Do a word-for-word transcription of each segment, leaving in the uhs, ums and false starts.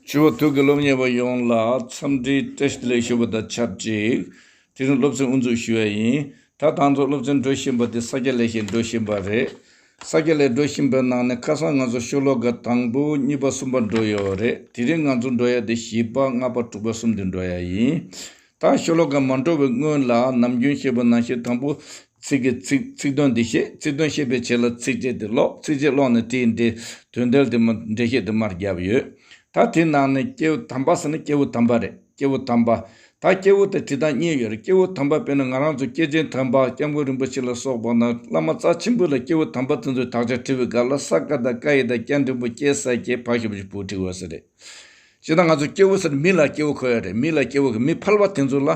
ཆུ་བོ་ཐུགས་ཀྱི་སློབ་གཉེར་བ་ཡོངས་ལ་འཚམས་འདྲིའི་བཀྲ་ཤིས་བདེ་ལེགས་ཞུ་བ་དང་ཆབས་ཅིག་དེ་རིང་སློབ་ཚན་དབུ་འཛུགས་ཞུ་བ་ཡིན། ད་ད་ཚོ་སློབ་ཚན་འགྲོ་བཞིན་པ་དེ་ས་སྐྱ་ལེགས་བཤད་འགྲོ་བཞིན་པ་རེད། ས་སྐྱ་ལེགས་འགྲོ་བཞིན་པའི་ནང་ནས་ཁ་སང་ང་ཚོ་ཤོ་ལོ་ཀ་དང་པོ་གཉིས་པ་གསུམ་པ་འགྲོ་ཡོད་རེད། དེ་རིང་ང་ཚོ་འགྲོ་ཡ་དེ་བཞི་པ་ལྔ་པ་དྲུག་པ་གསུམ་དེ་འགྲོ་ཡ་ཡིན། ད་ཤོ་ལོ་ཀ་མ་འགྲོ་བའི་སྔོན་ལ་ནམ་རྒྱུན་བཤད་པ་ནང་བཞིན་དང་པོ་ཚིག་གི་ཚིག་ཚིག་དོན་འདི་བཤད། ཚིག་དོན་བཤད་པའི་རྗེས་ལ་ཚིགས་བཅད་དེ་ཀློག་ཚིགས་བཅད་ཀློག་ནས་དེའི་འགྲེལ་དོན་དལ་དེ་མ་འགྲེལ་བཤད་དེ་མར་བརྒྱབ་ཡོད། ད་དེ་ནང་ནས་སྐྱེས་བུ་དམ་པ་ཟེར་ན་སྐྱེས་བུ་དམ་པ་རེད། སྐྱེས་བུ་དམ་པ། ད་སྐྱེས་བུ་དེ་བྲིས་སྟངས་གཉིས་ཡོད་རེད། སྐྱེས་བུ་དམ་པ་དཔེར་ན་ང་རང་ཚོ་སྐྱེས་ཆེན་དམ་པ་སྐྱབས་མགོན་རིན་པོ་ཆེ་ལ་སོགས་པ་དང་བླ་མ་རྩ་ཆེན་པོ་ལ་སྐྱེས་བུ་དམ་པ་དེ་ཚོའི་དག་ཆ་བྲི་བའི་སྐབས་ལ་ས་ཀ་དང་ཀ་ཡི་དང་སྐྱ་འགྲེང་བུ་སྐྱེ་ས་སྐྱེ་ཕ་ཞབས་ཀྱུ་བུ་བྲི་དགོས་ས་རེད། བྱས་ཙང་ང་ཚོ་སྐྱེས་བུ་ཟེར་མི་ལ་སྐྱེས་བུ་གོ་ཡ་རེད། མི་ལ་སྐྱེས་བུ་གི་མི་ཕལ་པ་དེ་ཚོ་ལ་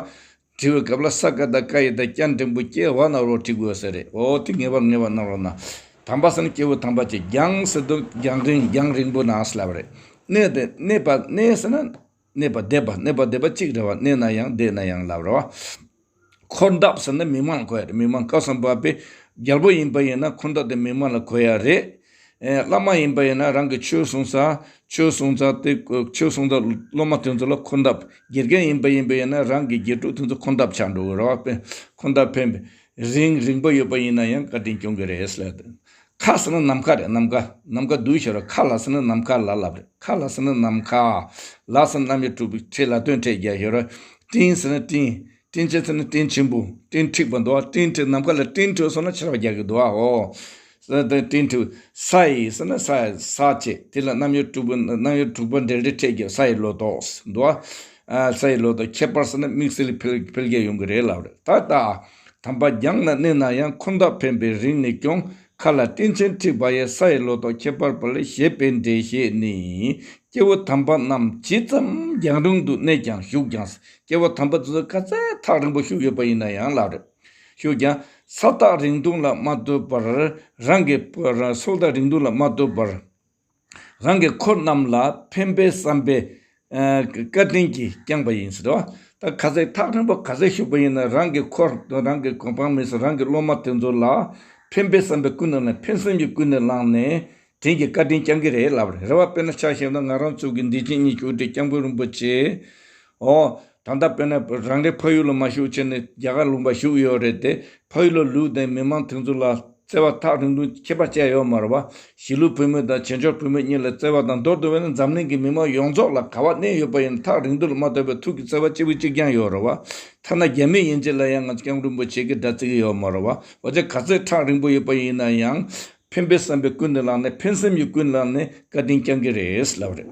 བྲི་བའི་སྐབས་ལ་ས་ཀ་བཏགས་སྐ་ཡི་བཏགས་སྐྱ་འགྲེང་བུ་སྐྱེ་བ་ན་རོ་བྲི་དགོས་ས་རེད། འོ་དེ་ངེས་པར་ངེས་པར་གནང་རོགས་གནང་། དམ་པ་ཟེར་ན་སྐྱེས་བུ་དམ་པ་ཅིག་རྒྱང་ཟེར་དུས་རྒྱང་རིང་རྒྱང་རིང་པོ་ན་ཟེར་ལབ་རེད། གནས་དེ་གནས་པ་གནས་ཟེར་ན་གནས་པ་བསྡད་པ་གནས་པ་བསྡད་པ་གཅིག་རེད་བ། གནས་ན་ཡང་བསྡད་ན་ཡང་ལབ་རེད་བ། འཁོར་འདབས་ཟེར་ན་མི་མང་གོ་ཡ་རེད། མི་མང་སྐལ་བཟང་པ་པའི་རྒྱལ་པོ་ཡིན་པ་ཡིན་ན་འཁོར་འདབས་དེ་མི་མང་ལ་གོ་ཡ་རེད། ཨེ། བླ་མ་ཡིན་པ་ཡིན་ན་རང་གི་ཆོས་གསུང་ས། ཆོས་གསུང་ས་དེ་ཆོས་གསུང་ས་སློབ་མ་དེ་ཚོ་ལ་འཁོར་འདབས། དགེ་རྒན་ཡིན་པ་ཡིན་པ་ཡིན་ན་རང་གི་དགེ་ཕྲུག་དེ་ཚོ་འཁོར་འདབས་ཆགས་འགྲོ་གི་རེད་བ། འཁོར་འདབས་འཕེན་པའི་རིང་རིང་པོ་ཡོད་པ་ཡིན་ན་ཡང་བཀའ་དྲིན་སྐྱོང་གི་རེད་ཟེར་ལབ། ཁ་ཟེར་ན་ནམ་མཁའ་རེད། ནམ་མཁའ་ནམ་མཁའ་སྡུད་ཤོར་བ། ཁ་ལ་ཟེར་ན་ནམ་མཁའ་ལ་ལབ་རེད། ཁ་ལ་ཟེར་ན་ནམ་མཁའ། ལ་ཟེར་ན་རྣམ་དབྱེ་དྲུག་པའི་ཕྲད་ལ་དོན་ཕྲད་རྒྱག་ཤོར་བ། སྤྲིན་ཟེར་ན་སྤྲིན། སྤྲིན་ཆེན་ཟེར་ན་སྤྲིན་ཆེན་པོ། སྤྲིན་འཁྲིགས་པ་འདུག་བ། སྤྲིན་འཁྲིགས་ནམ་མཁའ་ལ་སྤྲིན་འཁྲིགས་སོང་ན་ཆར་པ་རྒྱག་གི་འདུག་བ། འོ། ས་དང་སྤྲིན་འཁྲིགས། ས་ཡི་ཟེར་ན་ས་ས་བྱེད་དེ་ལ་རྣམ་དབྱེ་དྲུག་པོ་རྣམ་དབྱེ་དྲུག་པོ་འབྲེལ་འདྲིས་འཕྲད་ཀྱི་ས་ཡི་ལོ་ཏོག་འདུག་བ། ས་ཡི་ལོ་ཏོག་ཁྱད་པར་ཟེར་ན་དམིགས་བསལ་འཕེལ་འཕེལ་རྒྱས་ཡོང་གི་རེད་ལབ་རེད། ད་ལྟ་དམ་པ་རྒྱང་ན་གནས་ན་ཡང་འཁོར་འདབས་འཕེན་པའི་རིང་ནས་ཀྱང་། ཁ་ལ་སྤྲིན་ཆེན་འཁྲིགས་པ་ཡི། ས་ཡི་ལོ་ཏོག་ཁྱད་པར་འཕེལ་ཞེས་པའི་འགྲེལ་བཤད་ནི། སྐྱེས་བུ་དམ་པ་རྣམས་ཇི་ཙམ་རྒྱང་རིང་དུ་གནས་ཀྱང་བཞུགས་ཀྱང་། སྐྱེས་བུ་དམ་པ་ཚོ་ག་ཚད་ཐག་རིང་པོ་བཞུགས་ཡོད་པ་ཡིན་ན་ཡང་ལབ་རེད། བཞུགས་ཀྱང་ས་ཐག་རིང་ཐུང་ལ་མ་ལྟོས་པར་རང་གི་སོ་ཐག་རིང་ཐུང་ལ་མ་ལྟོས་པར་རང་གི་འཁོར་རྣམས་ལ་ཕན་པའི་བསམ་པའི་བཀའ་དྲིན་གྱིས་བསྐྱངས་པ་ཡིན་ཟེར་བ། ད་ག་ཚད་ཐག་རིང་པོ་ག་ཚད་བཞུགས་པ་ཡིན་ན་རང་གི་འཁོར་རང་གི་གོ་འཕང་མི་སྲིད་རང་གི་སློབ་མ་དེ་ཚོ་ལ་ཕན་པའི་བསམ་པའི་ཀུན་ནས་ལངས། ཕན་སེམས་ཀྱི་ཀུན་ནས་ལངས་ནས། དེང་གི་བཀའ་དྲིན་བསྐྱང་གི་རེད་ལབ་རེད། རེད་བ། དཔེར་ན་ཆ་བཞག་ན་ང་རང་ཚོ་གི་འདི་ཕྱི་གཉིས་ཀྱི་དབུ་ཁྲིད་སྐྱབས་མགོན་རིན་པོ་ཆེ། ཨོ། ད་ལྟ་དཔེར་ན་རང་རེ་ཕ་ཡུལ་ལ་མ་བཞུགས་བྱས་ནས་རྒྱ་གར་ལུང་པ་བཞུགས་ཡོད་རེད་དེ། ཕ་ཡུལ་ལ་ལུས་དང་མི་མང་དེ་ཚོ་ལ་བརྩེ་བ་ཐག་རིང་ཐུང་ཁྱད་པར་ཅི་ཡང་ཡོད་མ་རེད་བ། གཞིས་ལུས་བོད་མི་དང་བྱེས་འབྱོར་བོད་མི་གཉིས་ལ་བརྩེ་བ་དང་མདོར་བསྡུ་བས་ན་འཛམ་གླིང་གི་མི་མང་ཡོངས་རྫོགས་ལ་ག་བ་གནས་ཡོད་པ་ཡིན་ན་ཐག་རིང་ཐུང་ལ་མ་ལྟོས་པའི་ཐུགས་ཀྱི་བརྩེ་བ་གཅིག་པུ་གཅིག་རྐྱང་ཡོད་རེད་བ། ཐ་ན་རྒྱ་མི་ཡན་ཆད་ལ་ཡང་ང་ཚོ་སྐྱབས་མགོན་རིན་པོ་ཆེ་གི་དགྲ་བརྩི་གི་ཡོད་མ་རེད་བ། འོ་ཙང་ག་ཚད་ཐག་རིང་པོ་ཡོད་པ་ཡིན་ན་ཡང་། ཕན་པའི་བསམ་པའི་ཀུན་ནས་ལངས་ནས་ཕན་སེམས་ཀྱི་ཀུན་ནས་ལངས་ནས་བཀའ་དྲིན་བསྐྱང་གི་རེད་ལབ་རེད།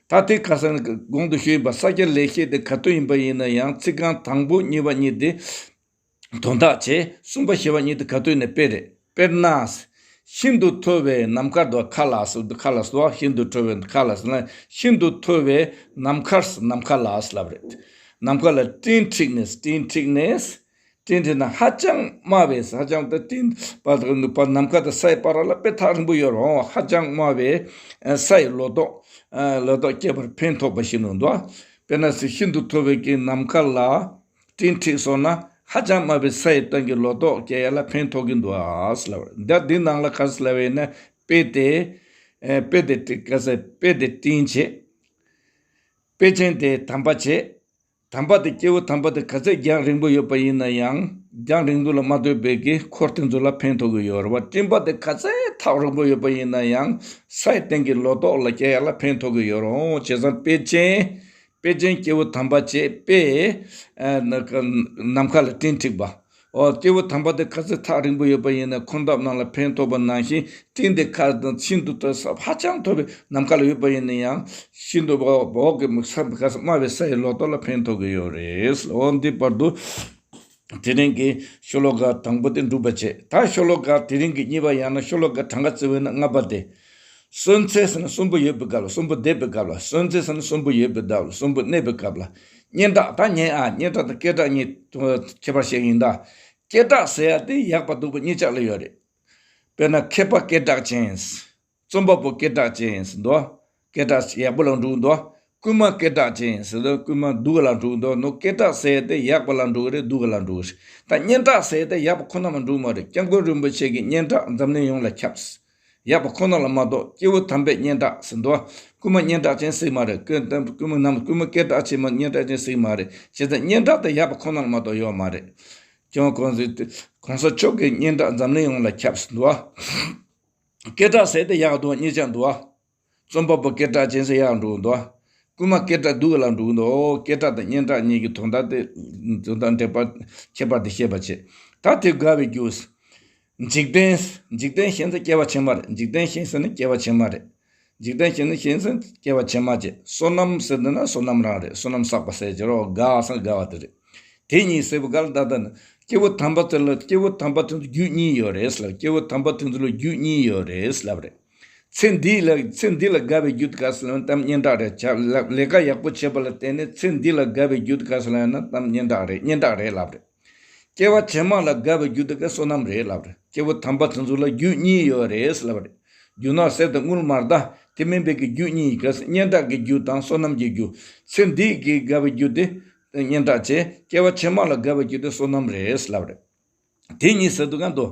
ད་དེ་ཁ་སང་གོང་དུ་ཞུས་པ་ས་སྐྱ་ལེགས་བཤད་དེ་ག་དུས་ཡིན་པ་ཡིན་ན་ཡང་ཚིག་རྐང་དང་པོ་གཉིས་པ་གཉིས་དེ་དོན་དག་བྱས། གསུམ་པ་བཞི་པ་གཉིས་དེ་ག་དུས་ནས་དཔེ་རེད། དཔེར་ན། ཤིན་ཏུ་མཐོ་བའི་ནམ་མཁར་དུ། ཁ་ལ་སོགས་དུ་ཁ་ལ་སོགས་ཤིན་ཏུ་མཐོ་བའི་ཁ་ལ་སོགས་ན་ཤིན་ཏུ་མཐོ་བའི་ནམ་མཁར་ནམ་མཁའ་ལ་ལབ་རེད། ནམ་མཁའ་ལ་སྤྲིན་འཁྲིགས་ནས་སྤྲིན་འཁྲིགས་ནས། སྤྲིན་དེ་ན་ཧ་ཅང་དམའ་བའི་ཧ་ཅང་དུ་སྤྲིན་པ་ནམ་མཁའ་དང་སའི་བར་ལ་དཔེ་ཐག་རིང་པོ་ཡོད་རུང་ཧ་ཅང་དམའ་བའི་ས་ཡི་ལོ་ཏོག་ལོ་ཏོག་སྐྱེ་བར་ཕན་ཐོགས་པ་ཞིག་ནང་འདུག་དཔེར་ན་ཤིན་ཏུ་མཐོ་བའི་གི་ནམ་མཁའ་ལ་སྤྲིན་འཁྲིགས་སོང་ན་ཧ་ཅང་དམའ་བའི་ས་ཡི་སྟེང་གི་ལོ་ཏོག་སྐྱེ་ཡ་ལ་ཕན་ཐོགས་ཀྱི་འདུག་ཨ་ལབ། འདི་འདི་ནང་ལ་ག་ཟེར་ལབ་ཡིན་ན་དཔེ་དེ་དཔེ་དེ་ག་ཟེར་དཔེ་དེ་སྤྲིན་བྱེད། དཔེ་ཅན་དེ་དམ་པ་བྱེད། དམ་པ་དེ་སྐྱེས་བུ་དམ་པ་དེ་ག་ཚད་རྒྱང་རིང་པོ་ཡོད་པ་ཡིན་ན་ཡང་རྒྱང་རིང་དུ་ལ་མ་ལྟོས་པའི་གི་འཁོར་དེ་ཚོ་ལ་ཕན་ཐོགས་ཀྱི་ཡོད་རེད་བ། སྤྲིན་པ་དེ་ག་ཚད་ཐག་རིང་པོ་ཡོད་པ་ཡིན་ན་ཡང་ས་ཡི་སྟེང་གི་ལོ་ཏོག་ལ་སྐྱེ་ཡ་ལ་ཕན་ཐོགས་ཀྱི་ཡོད་རེད། བྱས་ཙང་དཔེ་ཅན། དཔེ་ཅན་སྐྱེས་བུ་དམ་པ་བྱེད་དཔེ། ནམ་མཁའ་ལ་སྤྲིན་འཁྲིགས་པ། འོ་སྐྱེས་བུ་དམ་པ་དེ་ག་ཚད་ཐག་རིང་པོ་ཡོད་པ་ཡིན་ན་འཁོར་འདབས་རྣམས་ལ་ཕན་ཐོགས་པ་ནང་བཞིན་སྤྲིན་དེ་ཁ་དང་ཤིན་ཏུ་ཏོ་ས་ཧ་ཅང་མཐོ་བའི་ནམ་མཁའ་ལ་ཡོད་པ་ཡིན་ན་ཡང་ཤིན་ཏུ་འོག་གི་དམའ་བའི་ས་ཡི་ལོ་ཏོག་ལ་ཕན་ཐོགས་ཀྱི་ཡོད་རེད། འོ་འདི་བར་དུ་དེ་རིང་གི་ཤོ་ལོ་ཀ་དང་པོ་དེ་འགྲུབ་པ་བྱེད། ད་ཤོ་ལོ་ཀ་དེ་རིང་གི་གཉིས་པ་ཡང་ན་ཤོ་ལོ་ཀ་གྲངས་ཀ་བརྩི་བས་ན་ལྔ་པ་དེ། གསོན་ཚེ་ཟེར་ན་གསོན་པོ་ཡོད་པའི་སྐབས་ལ་གསོན་པོ་བསྡད་པའི་སྐབས་ལ་གསོན་ཚེ་ཟེར་ན་གསོན་པོ་ཡོད་པའི་སྐབས་ལ་གསོན་པོ་གནས་པའི་སྐབས་ལ། སྙན་གྲགས་ད་སྙན་ཨ་སྙན་གྲགས་དང་སྐད་གྲགས་གཉིས་ཁྱད་པར་བཤད་ཡིན་ད། སྐད་གྲགས་ཟེར་ཡ་དེ་ཡག་པ་སྡུག་པ་གཉིས་ཆ་ལ་ཡོད་རེད། དཔེར་ན་མཁས་པ་སྐད་གྲགས་ཅན། རྩོམ་པ་པོ་སྐད་གྲགས་ཅན་ཟེར་འདུག་སྐད་གྲགས་ཡག་པོ་ལ་འགྲོ་གི་འདུག་རྐུན་མ་སྐད་གྲགས་ཅན་ཟེར་འདུག་རྐུན་མ་སྡུག་ལ་འགྲོ་གི་འདུག་ནོ་སྐད་གྲགས་ཟེར་ཡ་དེ་ཡག་པ་ལ་འགྲོ་གི་རེད་སྡུག་ལ་འགྲོ་གི་རེད། ད་སྙན་གྲགས་ཟེར་ཡ་དེ་ཡག་པ་ཁོ་ན་མ་འགྲོ་མ་རེད། སྐྱབས་མགོན་རིན་པོ་ཆེ་གི་སྙན་གྲགས་འཛམ་གླིང་ཡོངས་ལ་ཁྱབ། ཡག་པ་ཁོ་ན་ལ་མ་གཏོགས། སྐྱེས་བུ་དམ་པས་སྙན་གྲགས་ཟེར་འདུག་སྐུལ་མ་སྙན་གྲགས་ཅན་ཟེར་མ་རེད། སྐུལ་སྐུལ་མ་རྣམས་སྐུལ་མ་སྐད་གྲགས་ཆེན་མོ་སྙན་གྲགས་ཅན་ཟེར་མ་རེད། བྱས་ཙང་སྙན་གྲགས་དེ་ཡག་པ་ཁོ་ན་ལ་མ་གཏོགས་ཡོད་མ་རེད། ཀྱང་གོང་ས་གོང་ས་མཆོག་གི་སྙན་གྲགས་འཛམ་གླིང་ཡོངས་ལ་ཁྱབ་ཟེར་འདུག་སྐད་གྲགས་ཟེར་དེ་ཡག་འདུག་སྙན་གྲགས་འདུག་རྩོམ་པ་པོ་སྐད་གྲགས་ཅན་ཟེར་ཡག་འགྲོ་འདུག་རྐུན་མ་སྐད་གྲགས་སྡུག་ལ་འགྲོ་འདུག་སྐད་གྲགས་དང་སྙན་གྲགས་གཉིས་ཀྱི་དོན་དག་དེ། དོན་དག་འགྲེལ་པ་ཁྱད་པར་དེ་བཤད་པ་བྱེད། ད་དེ་དགའ་བའི་རྒྱུ། འཇིག་རྟེན། འཇིག་རྟེན་གཞན་ཚོ་སྐྱེ་བ་ཕྱི་མ་རེད། འཇིག་རྟེན་གཞན་ཚོ་ནི་སྐྱེ་བ་ཕྱི་མ་རེད། འཇིག་རྟེན་གཞན་ནི་གཞན་ཚོ་སྐྱེ་བ་ཕྱི་མ་བྱེད། བསོད་ནམས་ཟེར་འདི་ན་བསོད་ནམས་རང་རེད། བསོད་ནམས་བསགས་པ་ཟེར་གྱི་རོ། དགའ་བ་སང་དགའ་བ་དེ་རེད། དེ་གཉིས་ཟེར་བ་ག་ལ་ད་ལྟ་ན། སྐྱེས་བུ་དམ་པ་དེ་ལ་སྐྱེས་བུ་དམ་པ་དེ་ཚོ་རྒྱུ་གཉིས་ཡོད་རེད་ལབ། སྐྱེས་བུ་དམ་པ་དེ་ཚོ་ལ་རྒྱུ་གཉིས་ཡོད་རེད་ལབ་རེད། ཚེ་འདི་ལ་ཚེ་འདི་ལ་དགའ་བའི་རྒྱུ་དེ་ག་ཟེར་ན་གཏམ་སྙན་གྲགས་རེད། བྱ་ལ་ལས་ཀ་ཡག་པོ་བྱེད་པ་ལ་བརྟེན་ནས་ཚེ་འདི་ལ་དགའ་བའི་རྒྱུ་དེ་ག་ཟེར་ན་གཏམ་སྙན་གྲགས་རེད། སྙན་གྲགས་རེད་ལབ་རེད། སྐྱེ་བ་ཕྱི་མ་ལ་དགའ་བའི་རྒྱུ་དེ་ག་བསོད་ནམས་རེད་ལབ་རེད། སྐྱེས་བུ་དམ་པ་དེ་ཚོ་ལ་རྒྱུ་གཉིས་ཡོད་རེད་ལབ་རེད། རྒྱུ་ནོར་གསེར་དང་དངུལ་མར་ད་དེ་མིན་པའི་གི་རྒྱུ་གཉིས་ག་སྙན་གྲགས་ཀྱི་རྒྱུ་དང་བསོད་ནམས་ཀྱི་རྒྱུ། ཚེ་འདི་གི་དགའ་བའི་རྒྱུ་དེ་སྙན་གྲགས་བྱས། སྐྱེ་བ་ཕྱི་མ་ལ་དགའ་བའི་རྒྱུ་དེ་བསོད་ནམས་རེད་ལབ་རེད། དེ་གཉིས་ཟེར་དུས་གང་དུ།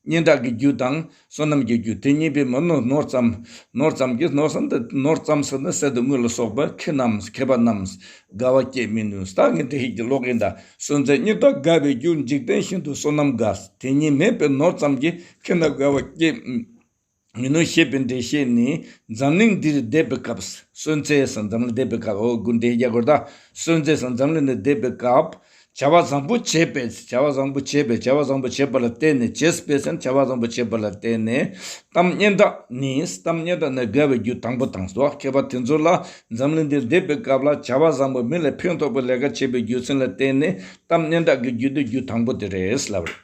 སྙན་གྲགས་ཀྱི་རྒྱུ་དང་བསོད་ནམས་ཀྱི་རྒྱུ་དེ་གཉིས་པོའི་མི་ནོར་ནོར་ཙམ། ནོར་ཙམ་གྱི་ནོར་ཙམ་དུ་ནོར་ཙམ་ཟེར་ན་གསེར་དང་དངུལ་ལ་སོགས་པ་ཁེ་རྣམས་ཁེ་པ་རྣམས་དགའ་བ་སྐྱེད་མི་ནུས། ད་ངས་འདི་ཞིག་གི་ཀློག་གིན་ད། སོན་ཚེ་སྙིང་ཐག་དགའ་བའི་རྒྱུ། འཇིག་རྟེན་ཤིན་ཏུ་བསོད་ནམས་དགའ། དེ་གཉིས་མེད་པའི་ནོར་ཙམ་གྱིས་ཁེ་ན་དགའ་བ་སྐྱེད་མི་ནུས་ཞེས་པའི་འགྲེལ་བཤད་ནི། འཛམ་གླིང་འདིར་བསྡད་པའི་སྐབས། སོན་ཚེ་སང་འཛམ་གླིང་བསྡད་པའི་སྐབས། འོ་དགུ་འགྲེལ་རྒྱག་དགོས་ད། སོན་ཚེ་སང་འཛམ་གླིང་འདིར་བསྡད་པའི་སྐབས། བྱ་བ་བཟང་པོ་བྱས་པས། བྱ་བ་བཟང་པོ་བྱས་པས། བྱ་བ་བཟང་པོ་བྱས་པ་ལ་བརྟེན་ནས། བྱས་པས་ཟེར་ན་བྱ་བ་བཟང་པོ་བྱས་པ་ལ་བརྟེན་ནས། གཏམ་སྙན་གྲགས་ནི། གཏམ་སྙན་གྲགས་ནི་དགའ་བའི་རྒྱུ་དང་པོ་དང་སོ། མཁས་པ་དེ་ཚོ་ལ་འཛམ་གླིང་འདིར་བསྡད་པའི་སྐབས་ལ་བྱ་བ་བཟང་པོ་མི་ལ་ཕན་ཐོགས་པའི་ལས་ཀ་བྱེད་པའི་རྒྱུ་མཚན་ལ་བརྟེན་ནས། གཏམ་སྙན་གྲགས་ཀྱི་རྒྱུ་དེ་རྒྱུ་དང་པོ་དེ་རེད་ལབ་རེད།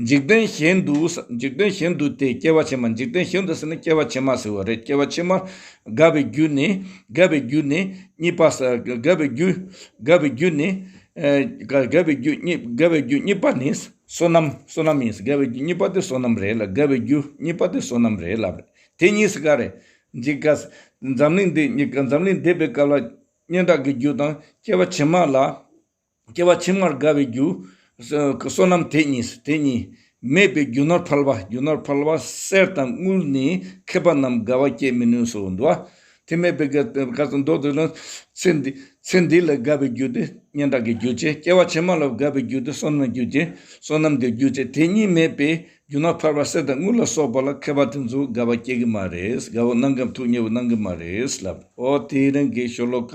འཇིག་རྟེན་གཞན་དུ། འཇིག་རྟེན་གཞན་དུ་སྟེ། སྐྱེ་བ་ཕྱི་མ། འཇིག་རྟེན་གཞན་དུ་ཟེར་ན་སྐྱེ་བ་ཕྱི་མ་ཟེར་བ་རེད། སྐྱེ་བ་ཕྱི་མ་དགའ་བའི་རྒྱུ་ནི། དགའ་བའི་རྒྱུ་ནི་གཉིས་པ་ས། དགའ་བའི་རྒྱུ། དགའ་བའི་རྒྱུ་ནི། ཨ། དགའ་དགའ་བའི་རྒྱུ་གཉིས། དགའ་བའི་རྒྱུ་གཉིས་པ་ནི་བསོད་ནམས། བསོད་ནམས་ཡིན། དགའ་བའི་རྒྱུ་གཉིས་པ་དེ་བསོད་ནམས་རེད་ལ། དགའ་བའི་རྒྱུ་གཉིས་པ་དེ་བསོད་ནམས་རེད་ལབ་རེད། དེ་གཉིས་སུ་ག་རེད། འཇིག་ག་འཛམ་གླིང་འདི་གཉིས་ཀ་འཛམ་གླིང་འདས་པའི་སྐབས་ལ་སྙན་གྲགས་ཀྱི་རྒྱུ་དང་། སྐྱེ་བ་ཕྱི་མ་ལ། སྐྱེ་བ་ཕྱི་མར་དགའ་བའི་རྒྱུ། བསོད་ནམས་དེ་གཉིས། དེ་གཉིས་མེད་པའི་རྒྱུ་ནོར་ཕལ་པ། རྒྱུ་ནོར་ཕལ་པ་གསེར་དང་དངུལ་ནི་མཁས་པ་རྣམས་དགའ་བ་སྐྱེད་མི་ནུས་སོ་འདུག་བ། དེ་མེད་པའི་ག་ག་ཚོད་མདོ་དེ་ལ། ཚེ་འདི་ཚེ་འདི་ལ་དགའ་བའི་རྒྱུ་དེ་སྙན་གྲགས་ཀྱི་རྒྱུ་བྱས། སྐྱེ་བ་ཕྱི་མ་ལ་དགའ་བའི་རྒྱུ་དེ་བསོད་ནམས་རྒྱུ་བྱས། བསོད་ནམས་ཀྱི་རྒྱུ་བྱས། དེ་གཉིས་མེད་པའི་རྒྱུ་ནོར་ཕལ་པ་གསེར་དང་དངུལ་ལ་སོགས་པ་ལ་མཁས་པ་དེ་ཚོ་དགའ་བ་སྐྱེ་གི་མ་རེད། དགའ་བ་གནང་གི་ཐུགས་མཉེས་པོ་གནང་གི་མ་རེད་ལབ། ཨོ་དེ་རིང་གི་ཤོ་ལོ་ཀ་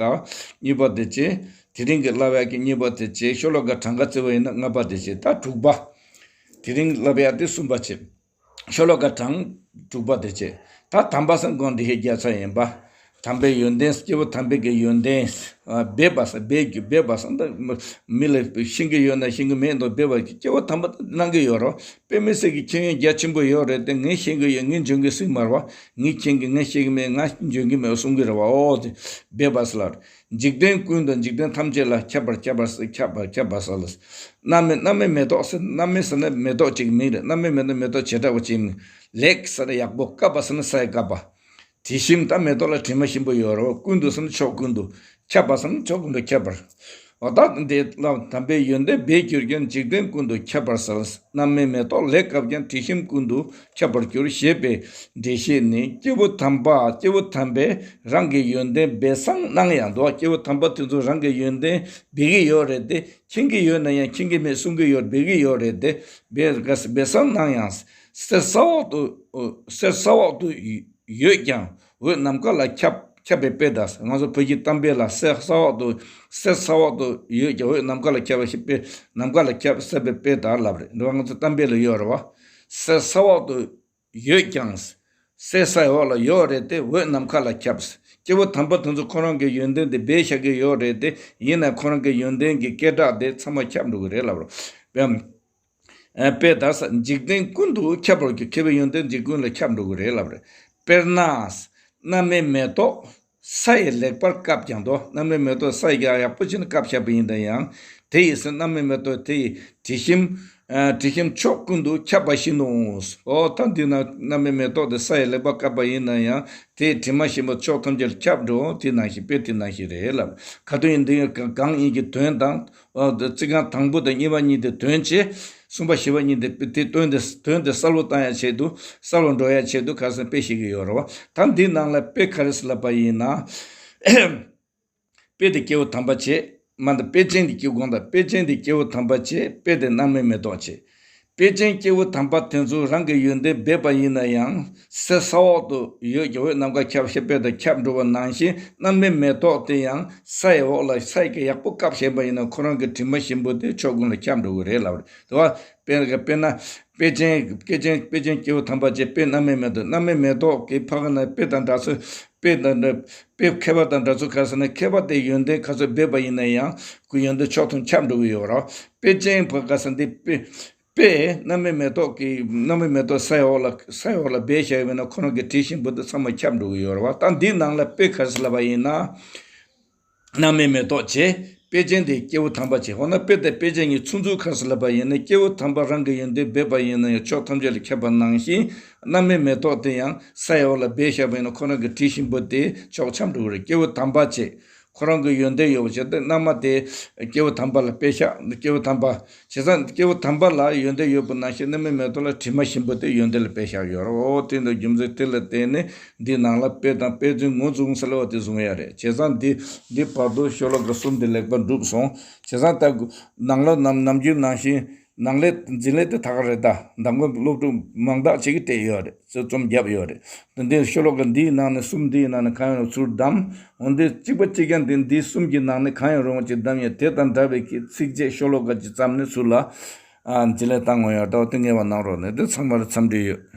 གཉིས་པ་དེ་བྱས། དེ་རིང་གི་བསླབ་ཡག་གི་གཉིས་པ་དེ་བྱས། ཤོ་ལོ་ཀ་གྲངས་ཀ་བརྩི་བ་ཡིན་ན་ལྔ་པ་དེ་བྱས། ད་དྲུག་པ། དེ་རིང་བསླབ་ཡག་དེ་གསུམ་པ་བྱས། ཤོ་ལོ་ཀ་གྲངས་དྲུག་པ་དེ་བྱས། ད་དམ་པ་སེམས་དགོངས་འགྲེལ་བཤད་རྒྱག་ཚར་ཡིན་པ། དམ་པའི་ཡོན་ཏན། སྐྱེས་བུ་དམ་པའི་གི་ཡོན་ཏན། ཨ། སྦས་པ་ས། སྦས་རྒྱུ། སྦས་པ་ས་འདི་མི་ལ་ཤེས་ཀྱི་ཡོད་ན་ཤེས་ཀྱི་མེད་འདུག་སྦས་པ་སྐྱེས་བུ་དམ་པ་གནང་གི་ཡོད་རོ། དཔེ་མི་སྲིད་ཀྱི་མཁྱེན་ཡོན་རྒྱ་ཆེན་པོ་ཡོད་རེད་དེ། ངས་ཤེས་ཀྱི་ཡོད། ངས་འཇོན་གྱི་སྲིད་མ་རེད་བ། ངས་མཁྱེན་གྱི། ངས་ཤེས་ཀྱི་མེད། ང་འཇོན་གྱི་མེད་གསུང་གི་རེད་བ། ཨོ་དེ་སྦས་པ་ས་ལ། འཇིག་རྟེན་ཀུན་ཏུ། འཇིག་རྟེན་ཐམས་ཅད་ལ་ཁྱབ་པར། ཁྱབ་པར་ཁྱབ་པ། ཁྱབ་པ་ས་ལ། རྣམ་སྨིན། རྣམ་སྨིན་མེ་ཏོག་ཟེར། རྣམ་སྨིན་ཟེར་ན་མེ་ཏོག་ཅིག་མིང་རེད། རྣམ་སྨིན་མེ་ཏོག། མེ་ཏོག་བྱེ་བྲག་པ་ཅིག་མིང་། ལེགས་ཟེར་ན་ཡག་པོ། བཀབ་པ་ཟེར་ན་ས་ཡ་བཀབ་པ། དྲི་ཞིམ། ད་མེ་ཏོག་ལ་དྲི་མ་ཞིམ་པོ་ཡོད་རེད། ཀུན་ཏུ་ཟེར་ན་ཕྱོགས་ཀུན་ཏུ། ཁྱབ་པ་ཟེར་ན་ཕྱོགས་ཀུན་ཏུ་ཁྱབ་པར། འོ་ད་འདི་ལ་དམ་པའི་ཡོན་ཏན་སྦས་གྱུར་ཀྱང་། འཇིག་རྟེན་ཀུན་ཏུ་ཁྱབ་པར་གསལ། རྣམ་སྨིན་མེ་ཏོག་ལེགས་བཀབ་ཀྱང་། དྲི་ཞིམ་ཀུན་ཏུ་ཁྱབ་པར་འགྱུར། ཞེས་པའི་འགྲེལ་བཤད་ནི། སྐྱེས་བུ་དམ་པ། སྐྱེས་བུ་དམ་པས་རང་གི་ཡོན་ཏན་སྦས་གསང་གནང་ཡང་འདུག་སྐྱེས་བུ་དམ་པ་དེ་ཚོ་རང་གི་ཡོན་ཏན་སྦས་ཀྱི་ཡོད་རེད་དེ། མཁྱེན་གྱི་ཡོད་ན་ཡང་མཁྱེན་གྱི་མེད་གསུང་གི་ཡོད། སྦས་ཀྱི་ཡོད་རེད་དེ། སྦས་སྦས་གསང་གནང་ཡང་། གསེར་ས་འོག་ཏུ། གསེར་ས་འོག་ཏུ་ཡོད་ཀྱང་། འོད་ནམ་མཁའ་ལ་ཁྱབ། ཁྱབ་པའི་དཔེ་དང་། ང་ཚོ་བོད་ཀྱི་གཏམ་དཔེ་ལ། གསེར་ས་འོག་ཏུ། གསེར་ས་འོག་ཏུ་ཡོད་ཀྱང་། འོད་ནམ་མཁའ་ལ་ཁྱབ་པའི་དཔེ། ནམ་མཁའ་ལ་ཁྱབ་ཟེར་བའི་དཔེ་དག་ལབ་རེད། འདི་བ་ང་ཚོ་གཏམ་དཔེ་ལ་ཡོད་རེད་བ། གསེར་ས་འོག་ཏུ་ཡོད་ཀྱང་། གསེར་ས་འོག་ལ་ཡོད་རེད་དེ། འོད་ནམ་མཁའ་ལ་ཁྱབ། སྐྱེ་བོ་དམ་པ་དེ་ཚོ་ཁོ་རང་གི་ཡོན་ཏན་དེ་སྦས་བཞག་གི་ཡོད་རེད་དེ། ཡིན་ན་ཁོ་རང་གི་ཡོན་ཏན་གྱི་སྐད་གྲགས་དེ་ཚང་མ་ཁྱབ་འགྲོ་གི་རེད་ལབ་རེད། དཔེ་དག་ས། འཇིག་རྟེན་ཀུན་ཏུ་ཁྱབ་པར་གྱུར། མཁས་པའི་ཡོན་ཏན་འཇིག་ཀུན་ལ་ཁྱབ་འགྲོ་གི་རེད་ལབ་རེད། དཔེར་ན། རྣམ་སྨིན་མེ་ཏོག་ས་ཡིས་ལེགས་པར་བཀབ་ཀྱང་འདུག་རྣམ་སྨིན་མེ་ཏོག་ས་ཡིས་ཡག་པོ་བྱས་ནས་བཀབ་བཞག་པ་ཡིན་ན་ཡང་། དེ་ཡིས་ཟེར། རྣམ་སྨིན་མེ་ཏོག་དེ་ཡིས་དྲི་ཞིམ། ཨ། དྲི་ཞིམ་ཕྱོགས་ཀུན་ཏུ་ཁྱབ་པ་བཞིན་ནོ། ཨོ་ད་འདི་ན་རྣམ་སྨིན་མེ་ཏོག་དེ་ས་ཡིས་ལེགས་པར་བཀབ་པ་ཡིན་ན་ཡང་། དེའི་དྲི་མ་ཞིམ་པོ་ཕྱོགས་ཐམས་ཅད་ལ་ཁྱབ་འགྲོ། དེ་ནང་བཞིན། དཔེ་དེ་ནང་བཞིན་རེད་ལབ། ག་དུས་ཡིན་འདི་གང་ཡིན་གྱི་དོན་དང་། ཨོ་ཚིག་རྐང་དང་པོ་དང་གཉིས་པ་གཉིས་དེ་དོན་བྱེད། གསུམ་པ་བཞི་པ་གཉིས་དེ་དེ་དོན་དེ་དོན་དེ་གསལ་པོ་བཏང་ཡ་ཆེད་དུ་གསལ་པོ་འགྲོ་ཡ་ཆེད་དུ་ཁ་སང་དཔེ་བཤད་ཀྱི་ཡོད་རེད་བ། ད་འདི་ནང་ལ་དཔེ་ག་རེ་ཟེར་ལབ་པ་ཡིན་ན། དཔེ་དེ་སྐྱེས་བུ་དམ་པ་བྱེད། མ་ད་དཔེ་ཅན་དེ་སྐྱེས་བུ་དགོངས་དག་དཔེ་ཅན་དེ་སྐྱེས་བུ་དམ་པ་བྱེད། དཔེ་དེ་རྣམ་སྨིན་མེ་ཏོག་བྱེད། དཔེ་ཅན་སྐྱེས་བུ་དམ་པ་དེ་ཚོ་རང་གི་ཡོན་ཏན་སྦས་པ་ཡིན་ན་ཡང་ས་ས་འོག་ཏུ་ཡོད་ཀྱི་འོད་ནམ་མཁའ་ཁྱབ་ཤེས་དཔེ་དང་ཁྱབ་འགྲོ་བ་ནང་བཞིན་རྣམ་སྨིན་མེ་ཏོག་དེ་ཡང་ས་ཡི་འོག་ལ་ས་ཡི་གི་ཡག་པོ་བཀབ་བཞག་པ་ཡིན་ན་ཁོ་རང་གི་དྲི་མ་ཞིམ་པོ་དེ་ཕྱོགས་ཀུན་ལ་ཁྱབ་འགྲོ་གི་རེད་ལབ་རེད་དེ་བ། དཔེར་དཔེར་ན། དཔེ་ཅན་དཔེ་ཅན་དཔེ་ཅན་སྐྱེས་བུ་དམ་པ་བྱེད། དཔེ་རྣམ་སྨིན་མེ་ཏོག་རྣམ་སྨིན་མེ་ཏོག་གི་ཕ་གི་ན་དཔེ་དང་འདྲ་ཚུལ་དཔེ་དང་འདྲ་དཔེ་མཁས་པ་དང་འདྲ་ཚུལ་ག་ཟེར་ན་མཁས་པ་དེ་ཡོན་ཏན་ག་ཚོད་སྦས་པ་ཡིན་ན་ཡང་ཁོ་ཡོན་ཏན་ཕྱོགས་མཐུན་ཁྱབ་འགྲོ་གི་ཡོད་རེད། དཔེ་ཅན་ཕ་ག་ཟེར་འདི་དཔེ་དཔེ་རྣམ་སྨིན་མེ་ཏོག་གི་རྣམ་སྨིན་མེ་ཏོག་ས་ཡི་འོག་ལ་ས་ཡི་འོག་ལ་སྦས་བཞག་ཡོད་ན་ཁོ་རང་གི་དྲི་ཞིམ་པོ་དེ་ཚང་མ་ཁྱབ་འགྲོ་གི་ཡོད་རེད་བ། ད་འདི་ནང་ལ་དཔེ་ག་ཟེར་ལབ་པ་ཡིན་ན། རྣམ་སྨིན་མེ་ཏོག་བྱེད། དཔེ་ཅན་དེ་སྐྱེས་བུ་དམ་པ་བྱེད། འོ་ན་དཔེ་དང་དཔེ་ཅན་གྱི་མཚུངས་ཚུལ་ག་རེ་ཟེར་ལབ་པ་ཡིན་ན་སྐྱེས་བུ་དམ་པ་རང་གི་ཡོན་ཏན་སྦས་པ་ཡིན་ན་ཡང་ཕྱོགས་ཐམས་ཅད་ལ་ཁྱབ་པ་ནང་བཞིན་རྣམ་སྨིན་མེ་ཏོག་དེ་ཡང་ས་ཡི་འོག་ལ་སྦས་བཞག་པ་ཡིན་ན་ཁོ་རང་གི་དྲི་ཞིམ་པོ་དེ་ཕྱོགས་ཁྱབ་འགྲོ་གི་རེད། སྐྱེས་བུ་དམ་པ་བྱེད། ཁོ་རང་གི་ཡོན་ཏན་ཡོད་པ་བྱས་ཏེ་རྣམ་སྨིན་དེ་སྐྱེས་བུ་དམ་པ་ལ་སྤེལ་བཞག་སྐྱེས་བུ་དམ་པ་བྱས་ཙང་སྐྱེས་བུ་དམ་པ་ལ་ཡོན་ཏན་ཡོད་པ་ནང་བཞིན་རྣམ་སྨིན་མེ་ཏོག་ལ་དྲི་མ་ཞིམ་པོ་དེ་ཡོན་ཏན་ལ་སྤེལ་བཞག་ཡོད་རེད། འོ་དེ་འདྲ་རྒྱུ་མཚན་དེ་ལ་བརྟེན་ནས། འདི་ནང་ལ་དཔེ་དང་དཔེ་མཚོན་ངོས་བཟུང་ས་ལ་བ་དེ་བཟུང་ཡ་རེད། བྱས་ཙང་འདི་འདི་བར་དུ་ཤོ་ལོ་ཀ་གསུམ་དེ་ལེགས་པར་འགྲུབ་སོང་། བྱས་ཙང་ད་ནང་ལོ་ནམ་ནམ་རྒྱུན་ནང་བཞིན་ནང་ལས་འཛིན་ལས་དེ་ད་ག་རེད། ད་མདང་དགོང་སློབ་ཕྲུག་མང་དག་ཅིག་གིས་སྤྲད་ཡོད་རེད། ཚོ་རྩོམ་བརྒྱབ་ཡོད་རེད། དེ་འདི་ཤོ་ལོ་ཀ་འདིའི་ནང་ནས་གསུམ་འདིའི་ནང་ནས་གང་ཡོང་ཚུར་བདམས། འོན་ཏེ་གཅིག་པ་གཅིག་རྐྱང་འདི་འདི་གསུམ་གྱི་ནང་ནས་གང་ཡོང་རུང་ཅིག་བདམས་ཡོད། དེ་དང་འདྲ་བའི་གི་ཚིགས་བཅད་ཤོ་ལོ་ཀ་ཅིག་བརྩམས་ནས་ཚུར་ལ་ཨ་འཛིན་ལས་བཏང་ངོ་ཡོད། ད་དེ་ངེས་པ་གནང་རོགས་གནང་། དེ་ཚང་མར་འཚམས་འདྲི་ཡོད།